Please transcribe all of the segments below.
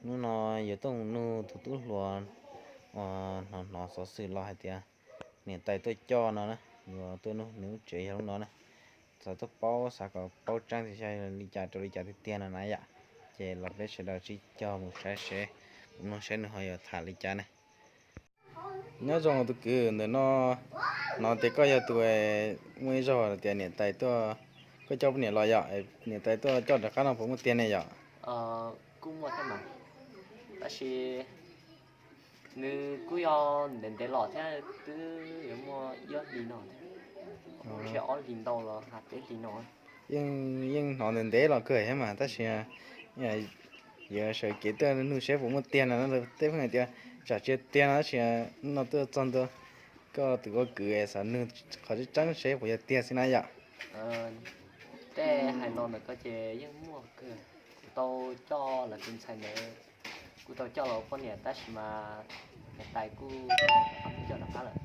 Hnub no yuav tuaj mus nug tus tub hluas uas hnov hnov xov xwm los hais tias niam tais tuaj coj no na, yuav tuaj nug nws lub tsev yog lub no na. Xav tuaj paub, xav kom paub tseeb tias yog li cas rau li cas tiag tiag no na yom. Ces los peb sawv daws sib cog mus saib seb, mus mloog saib nws ho yuav tham li cas ne. Nyob zoo tus kwv, ntawm no hnov tias koj yog tus muaj ib zaug tias niam tais tuaj, koj coj poj niam los yom, niam tais tuaj coj rov qab no puas muaj tiag ne yom? Kuj muaj thiab mas, tab sis nws kuj yog ntev ntev los thiab, twb yuav muaj ib ob hlis no thiab, ntshe ob hlis ntau los hais peb hlis no. Yeej, yeej hnov ntev ntev los kawg thiab mas, tab sis yuav sawv kev tuaj nug seb puas muaj tiag no, tej pheej hais tias tsam tsis tiag no, tab sis no tuaj txog ntua koj tus ua kwv xav nug qhov tseeb tseeb seb puas yog tiag xwb na yom. Tej hais los ntawm ko ces yeej muaj kawg, kuv tau coj lawv tus ntxhais ntawd, kuv tau coj los ua poj niam tab sis mas niam tais kuj coj rov qab lawm.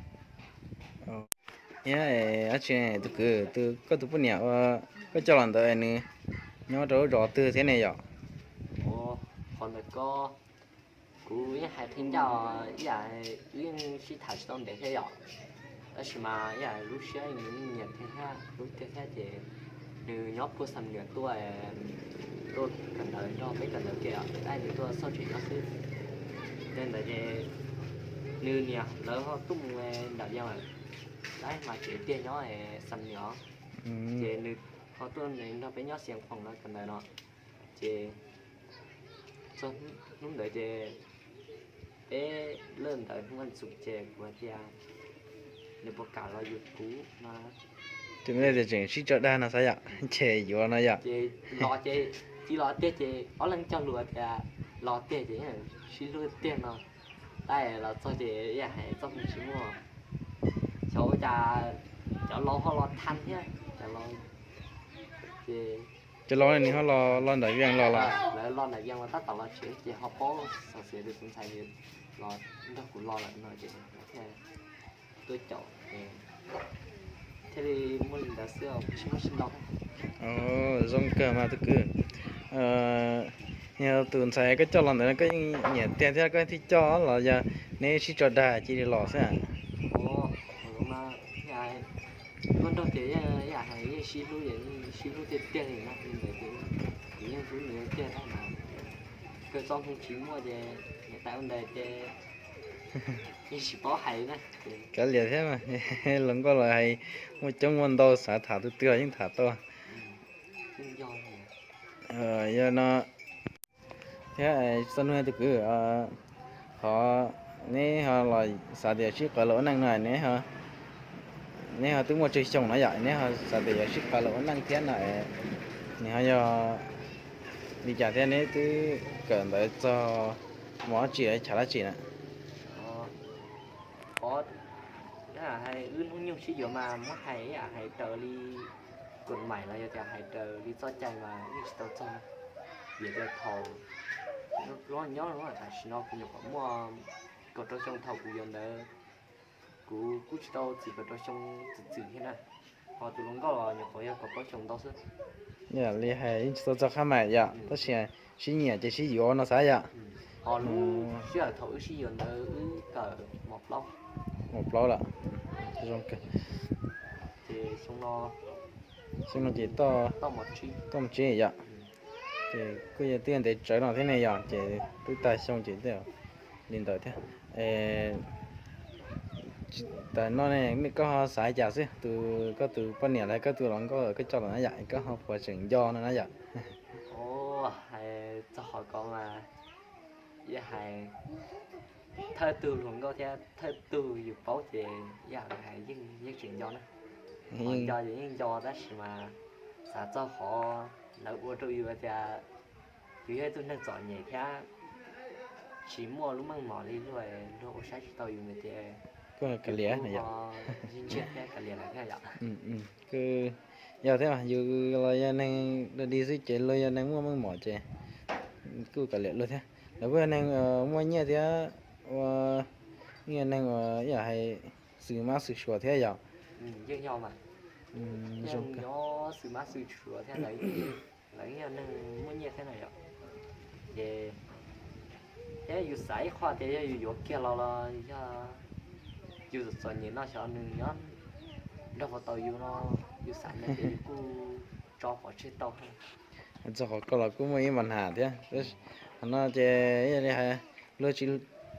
Thiab dab tsi tus kwv, koj tus poj niam uas koj coj los ntawd nws nyob rau lub zos twg thiab ne yom? Qhov ntawd ko kuv yeej hais qhia ncaj, ib yam wb yeej sib tham tsis tau ntev thiab yom, tab sis mas ib yam lub siab nws nyiam tiag thiab hlub tiag thiab ces nws nyob puag Xam Nuam tuaj, tuaj kawm ntawv nrog peb kawm ntawv kiag os, tab sis nws tuaj xauj tsev nyob xwb. Yog li ntawd ces nws niam lawv ho tuaj mus nram Vias lawm, tab sis mas tsev tiag nyob Xam Nuam, ces nws ho tuaj nrog peb nyob Xeev Khuam no kawm ntawv no. Ces txog hnub ntawd ces peb laj ntawd hnub vas xuv ces kuv hais tias nws puas kam los yuav kuv no. Tus me tias tseem sib tso dag no xav yom, ces yuav no yom. Ces los ces cia los tiag ces ob leeg cog lus tias los tiag ces sib hlub tiag no. Tab sis los txog ces ib yam hais txoj hmoo tsis muaj, xyov ua cas cov laus ho los thaj thiab cov laus. Ces cov laus ne nws ho los, los nram Vias los los? Lawv los nram Vias los tab tom los tsev ces ho paub xov xwm tias tus ntxhais los nrog kuv los lawm no ces thiaj tuaj caum, thiaj li muaj li ntawd xwb, tsis muaj tsis ntau. Zoo kawg mas tus kwv. Yog tus ntxhais koj coj los ntawd no koj yeej nyiam tiag thiab koj thiaj coj los yog neb sib tso dag cia li los xwb? Ua, kuv nrog ces yeej yam hais yeej sib hlub, sib hlub tiag tiag li no li ntawd ces kuv yeej hlub nws tiag tab mas kawg txoj hmoo tsis muaj ces niam tais ua ntawd ces yeej tsis paub hais na. Kav liam thiab mas, hluas nkauj los hais muaj coob muaj ntau xav tham tus twg los yeej tham tau. Yog no thiab, txog hnub tus kwv, qhov neb ho los xav tias sib qawm los ua neej no, neb ho twb muaj tsawg xyoo no yom, neb ho xav tias yuav sib qawm los ua neej thiab no, nws ho yog li cas thiab neb twb kawm ntawv txog hmo dab tsi, chav dab tsi na? Qhov hais wb hnub nyoog sib yuav mas muab hais ib yam hais raws li kod maim los yog tias hais raws li txoj cai mas yeej tsis tau txog. Vim tias thaum nyob tam sim no kuv nyuam qhuav muaj kaum rau xyoo, thaum kuv yuav ntawd kuv kuj tsis tau txwm kaum rau xyoo txwm txwm thiab na. Ho tus hluas nkauj los nyuam qhuav yog kaum plaub xyoo ntau xwb. Yam li hais yeej tsis tau txog qhab maim yom, tab sis sib nyiam ces sib yuav no xav yom. Ho lub sij hawm thaum wb sib yuav ntawd wb kawm mos plaub. Mos plaub lawm. Zoo kawg. Ces xyoo no ces toj mos tsib yom. Ces kuj yog twb ntev tsawv no thiab ne yom, ces twb tag xyoo ces li ntawd thiab. Tam no ne koj ho xav cas xwb, tus, koj tus poj niam los koj tus hluas nkauj koj coj los na yom, koj ho puas tseem nco no na yom? Hais txog qhov ko mas, yog hais thawj tug hluas nkauj thiab thawj tug yus paub ces yog hais yeej tseem nco na. Ho nco ces yeej nco tab sis mas xav txog qhov lawv ua rau yus tias yus yog ib tug neeg txom nyem thiab tsis muaj lub meej mom li luag, luag ua saib tsis tau yus ntawd ces kuj kav liam, ntsiag thiab kav liam lawm thiab yom. Yog thiab, yus los yog neeg dog dig xwb ces luag yog neeg muaj meej mom ces kuj kav liam luag thiab. Lawv kuj yog neeg muaj nyiaj thiab ua, yog neeg uas ib yam hais xws mab xws suav thiab yom. Yeej yog mas, yeej yog xws mab xws suav thiab, lawv yog neeg muaj nyiaj thiab na yom. Ces Yus xav ib qho tias yog yus yuav kiag los los yog yus txom txom nyem no xyov nws nyob nrog puas tau yus no, yus xav ntawd ces yus kuj tso pov tseg tau. Txog qhov ko los kuj muaj ib npa nham thiab. Qhov no ces yog li hais, luag tsis,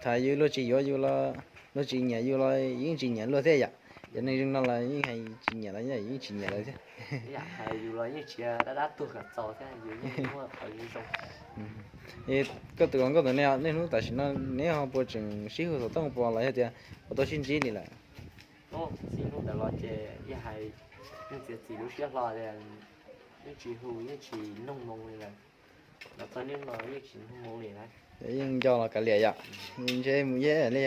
tham yus luag tsis yuav yus los luag tsis nyiam yus los yeej tsis nyiam luag thiab yom. Cov neeg zoo no los yeej hais tsis nyiam los yeej tsis nyiam lawv thiab. Yus los yeej tsis dab dab tuag kom txaus thiab, yus yeej muaj qhov zoo. Koj tus hluas nkauj ntawm ne, niaj hnub tam sim no neb ho puas tseem sib hu xov tooj pos los yog tias puas tau sib ntsib li lawm? Txij hnub ntawd los ces yog hais, yeej txiav txim lub siab hlo tias yeej tsis hu yeej tsis noog moo li lawm. Los txog niaj no yeej tsis noog moo li na. Yeej nco los kav liam yom. Ntshe mus yeb li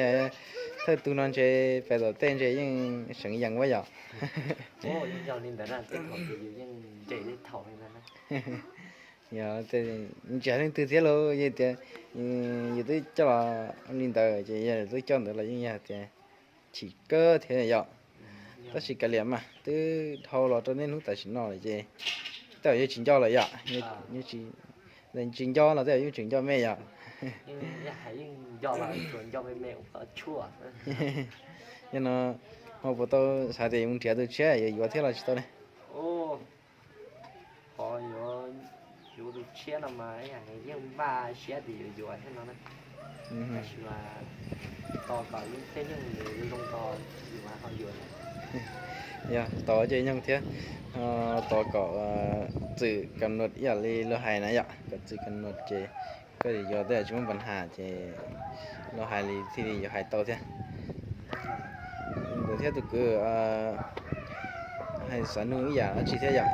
thawj tug no ntshe pem tom tej ntshe yeej seev yees ua yom. Yog li ntawd na, tej thaum ces yus yeej nres tej thaum li ntawd na. Yog, ntsia leej twg thiab lauj, yog tias yus twb coj los li ntawd ces yog twb coj ntawd los yeej yog tias chim kawg thiab yom. Tab sis kav liam mas twb dhau los rau niaj hnub tam sim no lawm ces tej zaum yeej tsis nco lawm yom. Tsis nco los tej zaum yeej tseem nco me yom. Yog no, ho puas tau xav tias yuav nrhiav tus tshiab yuav yuav thiab los tsis tau ne? Qhov yuav yuav tus tshiab no mas yeej npaj siab tias yuav yuav thiab no na. Tab sis mas tos kom lub caij nyoog nws zoo tso yus mam ho yuav. Yog tos caij nyoog thiab, tos kom txwm kam nuam ib yam li luag hais na yom, kom txwm kam nuam ces koj yuav tej tsis muaj npa nham ces luag hais li thiaj li yuav hais tau thiab. Ntawd thiab tus kwv, hais xav nug ib yam dab tsi thiab yom.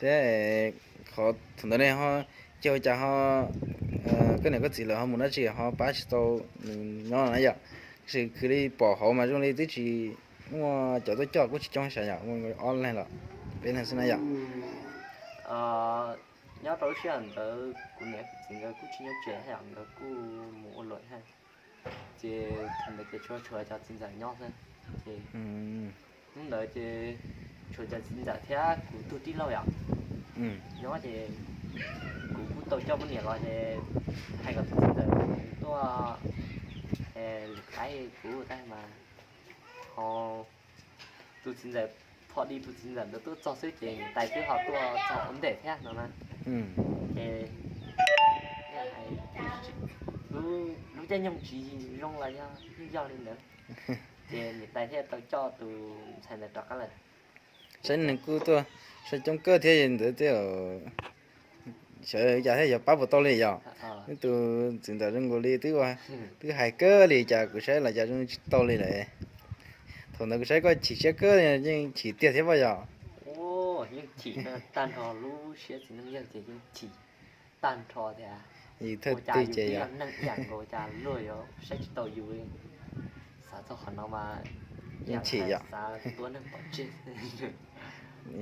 Thiab qhov thaum ntawd ne ho, ces ua cas ho, koj niam koj txiv lawv ho mus dab tsi ho pab tsis tau nws nyob na yom? Tab sis khwv li pom hauv mas zoo li twb tsis muaj cov tuaj coj kuj tsis coob sav yom, muaj ob leeg los peb leeg xwb na yom. Nyob rau lub sij hawm ntawd kuv niam kuv txiv nkawd kuj tsis nyob tsev thiab, nkawd kuj mus ua luam thiab. Ces thaum ntawd ces tshuav tshuav cov txiv ntxawm nyob xwb. Ces hnub ntawd ces tshuav cov txiv ntxawm thiab kuv tus tij laug yom nyob ces kuv kuj tau coj poj niam los ces hais kom tus txiv ntxawm tuaj lwm qaib kuv tab mas ho tus txiv ntxawm, pho di tus txiv ntxawm ntawd tuaj txog xwb ces niam tais twb ho tuaj txog ua ntej thiab no na. Ces lub caij nyoog tsis zoo los yog yeej yog li ntawd, ces niam tais thiaj tau coj tus ntxhais ntawd rov qab lawm. Saib nws kuj tuaj saib coob kawg thiab ntawd thiab, xyov cas thiab yuav pab puas tau li yom. Neb tus txiv ntxawm zoo nkaus li twb, twb hais kawg li cas kuv saib los cas zoo tsis tau li lawm. Thaum ntawd kuv saib koj chim siab kawg, yeej chim tiag thiab pob yom. Yeej chim tag nrho, lub siab txiv neej yawg ces yeej chim tag nrho tias yus thawj ua cas twg yus ces twb yog yog neeg ib yam nkaus cas luag yuav saib tsis taus yus. Xav txog qhov no mas yeej chim yom. Xav tua neeg pov tseg.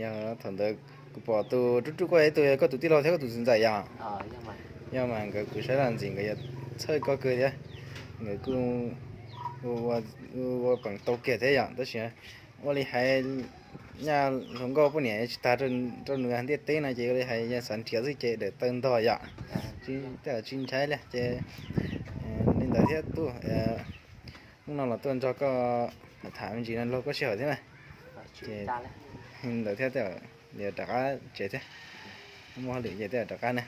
Yog thaum ntawd kuv pom tus rub rub koj ib tug, koj tus tij laug thiab koj tus txiv ntxawm yom. Yog mas nkawd kuv saib los ntxim nkawd yuav txhawj koj kawg thiab. Nkawd kuj ua peem tau kiag thiab yom, tab sis ua li hais nyaj hluas nkauj poj niam tsis tag rau nws ntiaj teb no ces ua li hais yog xav nrhiav xwb ces dawm taw ntog yom. Tej zaum tsis ntshai li ces li ntawd thiab tub. Hnub no los tuaj nrog koj tham me ntsis no luag koj sij hawm thiab na. Ces ntawd thiab tej zaum rov qab tsev thiab. Muaj hauj lwm ces tej zaum rov qab na.